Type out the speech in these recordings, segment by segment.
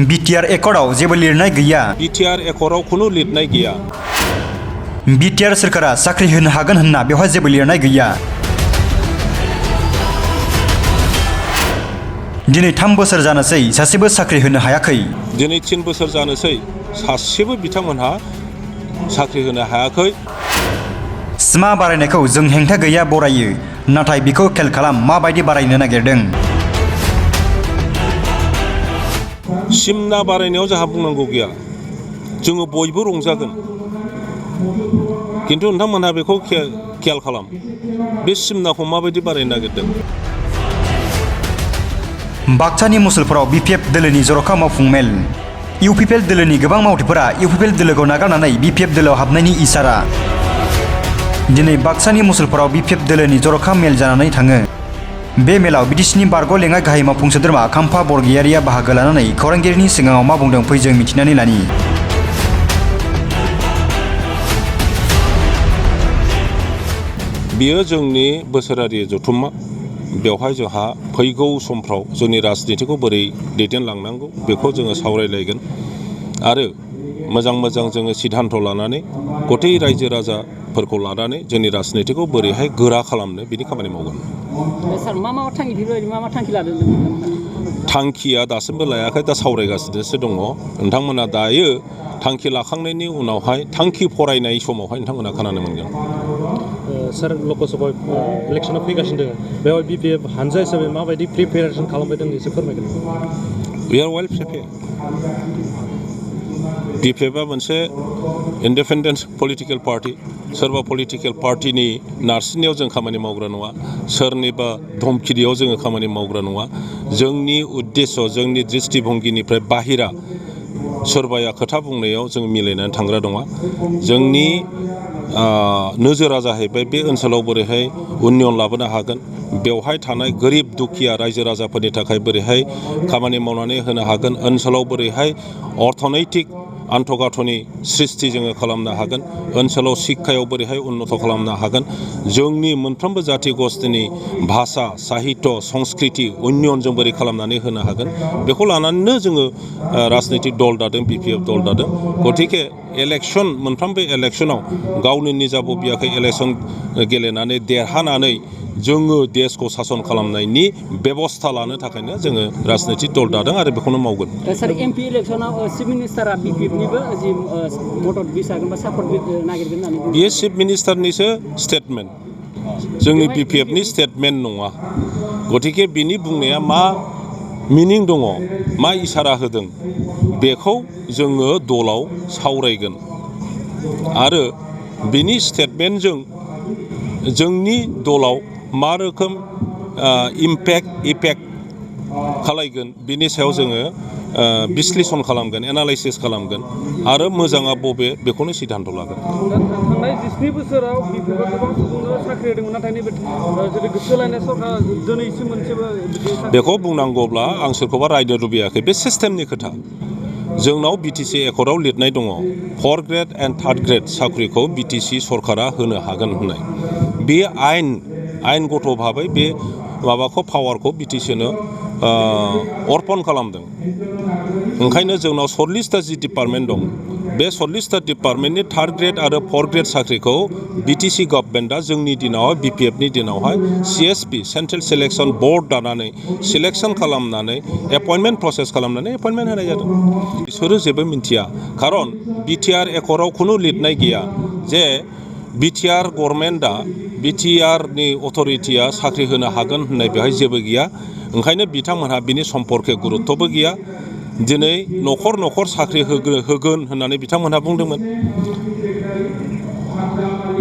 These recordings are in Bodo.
बिटिआर एकर्डआव जेबो लिरनाय गैया। बिटिआर एकर्डआव खुनु लिरनाय गैया। बिटिआर सोरखारा साख्रि होनो हागोन होनना बेवहाय जेबो लिरनाय गैया। दिनै 3 बोसोर जानोसै सासेबो साख्रि होनो हायाखै। दिनै 3 बोसोर जानोसै सासेबो बिथांमोनहा साख्रि होनो हायाखै। सिमा बारायनायखौ जों हेंथा गैया बरायो, नाथाय बेखौ खेल खालाम माबायदि बारायनो नागिरदों। सिमना बारायनायाव जोंहा बुंनांगौ गैया, जोङो बयबो रंजागोन। किन्तु नोंथांमोनहा बेखौ खेल खालाम, बे सिमनाखौ माबायदि बारायनो नागिरदों। बाक्सानि मुसलपुराव बिपिएफ दोलोनि जर'खा मावफुं मेल। इउपिपिएल दोलोनि गोबां मावथिफोरा इउपिपिएल दोलोखौ नागारनानै बिपिएफ दोलोआव हाबनायनि इसारा। दिनै बाक्सानि मुसलपुराव बिपिएफ दोलोनि जर'खा मेल जानानै थाङो। बे मेलाव बिटिसिनि बारग' लेङाइ गाहाय मावफुं सोद्रोमा खाम्फा बरगयारिया बाहागो लानानै खौरांगिरिनि सिगाङाव मा बुंदों फै जों मिथिनानै लानि। बेयो जोंनि बोसोरारि जथुम्मा। बेवहाय जोंहा फैगौ समफ्राव जोंनि राजनितिखौ बोरै दैदेनलांनांगौ बेखौ जोङो सावरायलायगोन आरो मोजां जोङो सिद्धान्त लानानै गथै रायजो राजाफोरखौ लानानै जोंनि राजनितिखौ बोरैहाय गोरा खालामनो बिनि खामानि मावगोन। सार मा थांखि लादों? थांखिया दासिमबो लायाखै, दा सावरायगासिनोसो दङ। नोंथांमोना दायो थांखि लाखांनायनि उनावहाय थांखि फरायनाय समावहाय नोंथांमोना खोनानो मोनगोन। सार लकसभा इलेक्सना फैगासिनो दङ, बेवहाय बिपिएफ हानजा हिसाबै माबायदि प्रिपेरेसन खालामबाय दं एसे फोरमायगोन। We R well प्रिपेयार्ड। बिपिएफआ मोनसे इन्डिपेन्डेन्ट पलिटिकेल पार्टि। सोरबा पलिटिकेल पार्टिनि नारसिननायाव जों खामानि मावग्रा नङा, सोरनिबा धमखिनायाव जोङो खामानि मावग्रा नङा। जोंनि उद्देश्य, जोंनि दृष्टिभंगिनिफ्राय बाहेरा सोरबाया खोथा बुंनायाव जों मिलायनानै थांग्रा नङा। जोंनि नोजोरा जाहैबाय बे ओनसोलाव बोरैहाय उन्नयन लाबोनो हागोन, बेवहाय थानाय गोरिब दुखिया रायजो राजाफोरनि थाखाय बोरैहाय खामानि मावनानै होनो हागोन, ओनसोलाव बोरैहाय अर्थनैतिक आन्थ'गाथ'नि सृष्टि जोङो खालामनो हागोन, ओनसोलाव शिक्षायाव बोरैहाय उन्नत खालामनो हागोन, जोंनि मोनफ्रोमबो जाथि गस्थिनि भाषा साहित्य संस्कृति उन्नयन जों बोरै खालामनानै होनो हागोन, बेखौ लानानैनो जोङो राजनैतिक दल दादों, बिपिएफ दल दादों। गतिके इलेक्सन, मोनफ्रोमबो इलेक्सनाव गावनि निजा बबियाखै इलेक्सन गेलेनानै देरहानानै जोङो देशखौ सासन खालामनायनि बेबस्था लानो थाखायनो जोङो राजनैतिक दल दादों आरो बेखौनो मावगोन। सार एमपि इलेक्सनाव चिफ मिनिस्टारा बिपिएफनिबो जि मदद बिसागोन बा सापर्ट नागिरगोन होननानै बियो चिफ मिनिस्टारनिसो स्टेटमेन्ट, जोंनि बिपिएफनि स्टेटमेन्ट नङा। गतिके बिनि बुंनाया मा मिनिं दङ, मा इसारा होदों, बेखौ जोङो दलाव सावरायगोन आरो बिनि स्टेटमेन्टजों जोंनि दलाव मा रोखोम इफेक्ट खालायगोन बिनि सायाव जोङो बिश्लेषण खालामगोन, एनालाइसिस खालामगोन आरो मोजाङा बबे बेखौनो सिद्धान्त लागोन। थांनाय 19 बोसोराव बिपिएफआ गोबां सुबुंनो साख्रि होदोंमोन, नाथाय नैबे सोलायनाय सरकार दिनैसिम मोनसेबो बेखौ बुंनांगौब्ला आं सोरखौबा रायनो लुबैयाखै, बे सिस्टेमनि खोथा। जोंनाव बिटिसि एकर्डआव लिरनाय दङ 4 ग्रेड एन्ड 3rd ग्रेड साख्रिखौ बिटिसि सरकारा होनो हागोन होननाय। बे आइनगत भाबै बे माबाखौ पावारखौ बिटिसिनो अर्पन खालामदों। ओंखायनो जोंनाव 40टा जि डिपार्टमेन्ट दं, बे 40टा डिपार्टमेन्टनि 3rd ग्रेड आरो 4th ग्रेड साख्रिखौ बिटिसि गभर्नमेन्टआ जोंनि दिनाव बिपिएफनि दिनावहाय सिएसपि सेन्ट्रेल सिलेक्सन बर्ड दानानै सिलेक्सन खालामनानै एपइन्टमेन्ट प्रसेस खालामनानै एपइन्टमेन्ट होनाय जादों। बिसोरो जेबो मिन्थिया, खारन बिटिआर एकर्डआव खुनु लिरनाय गैया जे बिटिआर गभर्नमेन्टआ बिटिआरनि अथरिटिया साख्रि होनो हागोन होननाय बेवहाय जेबो गैया। ओंखायनो बिथांमोनहा बिनि सम्पर्के गुरुत्वबो गैया। दिनै न'खर साख्रि होगोन होननानै बिथांमोनहा बुंदोंमोन।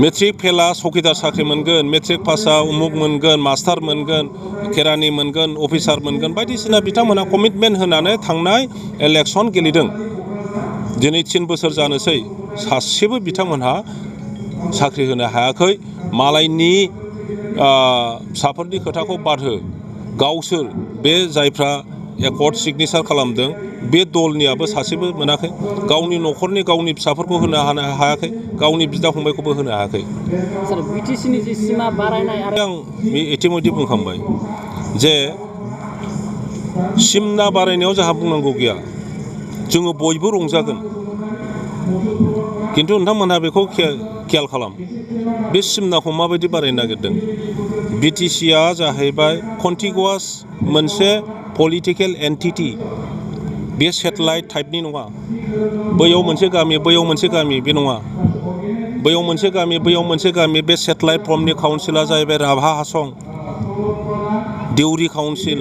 मेट्रिक फेला चौकिदार साख्रि मोनगोन, मेट्रिक पासआ उमुक मोनगोन, मास्टार मोनगोन, केरानि मोनगोन, अफिसार मोनगोन, बायदिसिना बिथांमोनहा कमिटमेन्ट होनानै थांनाय इलेक्सन गेलेदों। दिनै 3 बोसोर जानोसै सासेबो बिथांमोनहा साख्रि होनो हायाखै। मालायनि फिसाफोरनि खोथाखौ बाद हो, गावसोर बे जायफ्रा एकर्ड सिगनेचार खालामदों बे दलनियाबो सासेबो मोनाखै, गावनि न'खरनि गावनि फिसाफोरखौ होनो हायाखै, गावनि बिदा फंबायखौबो होनो हायाखै। आं इतिमধ্যे बुंखांबाय जे सिमना बारायनायाव जोंहा बुंनांगौ गैया, जोङो बयबो रंजागोन खिन्थु नोंथांमोनहा बेखौ खेयाल खालाम बे सिमनाखौ माबायदि बारायनो नागिरदों बिटिसिआ जाहैबाय कन्टिगुवास मोनसे पलिटिकेल एन्टिटि बे सेटेलाइट टाइपनि नङा बैयाव मोनसे गामि बैयाव मोनसे गामि बे नङा बैयाव मोनसे गामि बैयाव मोनसे गामि बे सेटेलाइट फर्मनि काउन्सिला जाहैबाय Rabha Hasong Deori council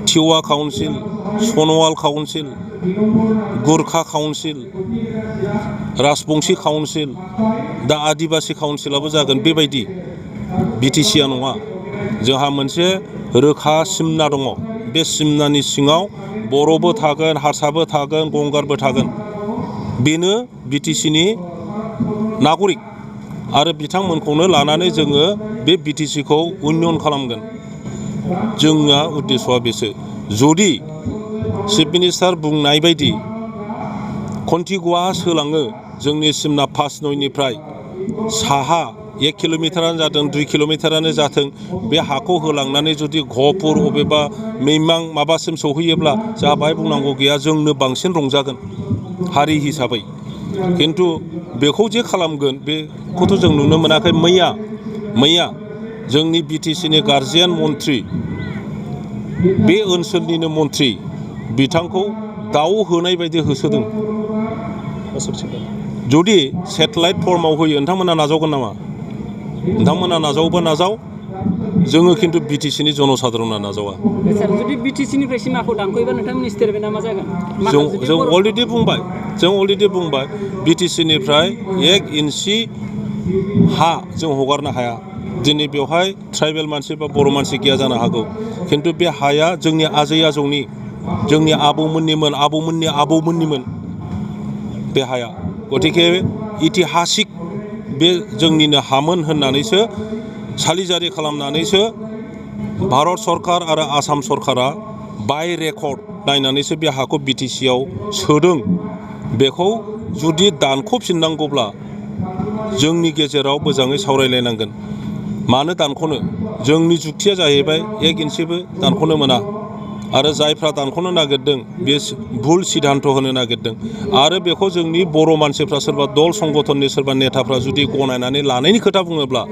Tiwa council Sonowal council Gorkha council Rajbongshi council दा आदिबासि काउन्सिलाबो जागोन बेबायदि बिटिसिआ नङा जोंहा मोनसे रोखा सिमना दङ बे सिमनानि सिङाव बर'बो थागोन हारसाबो थागोन गंगारबो थागोन बेनो बिटिसिनि नागरिक आरो बिथांमोनखौनो लानानै जोङो बे बिटिसिखौ उन्नयन खालामगोन जोंना उद्देश्यआ बेसो जुदि चिफ मिनिस्टार बुंनाय बायदि कन्टिगुवास होलाङो जोंनि सिमना 5/9निफ्राय साहा 1 किल'मिटारानो जाथों 2 किल'मिटारानो जाथों बे हाखौ होलांनानै जुदि गहपुर अबेबा मैमां माबासिम सौहैयोब्ला जोंहा बाहाय बुंनांगौ गैया जोंनो बांसिन रंजागोन हारि हिसाबै खिन्थु बेखौ जे खालामगोन बेखौथ' जों नुनो मोनाखै मैया जोंनि बिटिसिनि गार्जियान मन्थ्रि बे ओनसोलनिनो मन्थ्रि बिथांखौ दाउ होनाय बायदि होसोदों जुदि सेटेलाइट फर्माव होयो नोंथांमोना नाजावगोन नामा नोंथांमोना नाजावोबा नाजाव जोङो खिन्थु बिटिसिनि जनसाधारना नाजावा सार जुदि बिटिसिनिफ्राय सिमाखौ दानख'योबा नोंथांमोननि स्टेटमेन्टआ मा जागोन जों अलरेडि बुंबाय बिटिसिनिफ्राय 1 इन्सि हा जों हगारनो हाया दिनै बेवहाय ट्राइबेल मानसि बा बर' मानसि गैया जानो हागौ खिन्थु बे हाया जोंनि आजै आजौनि जोंनि आबौमोननिमोन बे हाया गतिके इतिहासिक बे जोंनिनो हामोन होननानैसो सालिजारि खालामनानैसो भारत सरकार आरो आसाम सरकारा बाय रेकर्ड नायनानैसो बे हाखौ बिटिसिआव सोदों बेखौ जुदि दानख'फिननांगौब्ला जोंनि गेजेराव मोजाङै सावरायलायनांगोन मानो दानख'नो जोंनि जुक्तिया जाहैबाय 1 इन्सिबो दानख'नो मोना आरो जायफ्रा दानख'नो नागिरदों बे भुल सिद्धान्त होनो नागिरदों आरो बेखौ जोंनि बर' मानसिफ्रा सोरबा दल संगठननि सोरबा नेताफ्रा जुदि गनायनानै लानायनि खोथा बुङोब्ला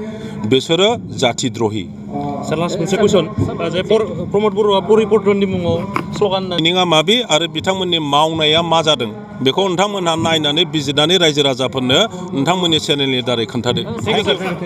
बिसोरो जातिद्रहि सार लास्ट मोनसे कुइसन जे प्रमद बर'आ परिबर्तननि मुङाव स्ल'गान मिनिङा माबे आरो बिथांमोननि मावनाया मा जादों बेखौ नोंथांमोनहा नायनानै बिजिरनानै रायजो राजाफोरनो नोंथांमोननि चेनेलनि दारै खोन्थादो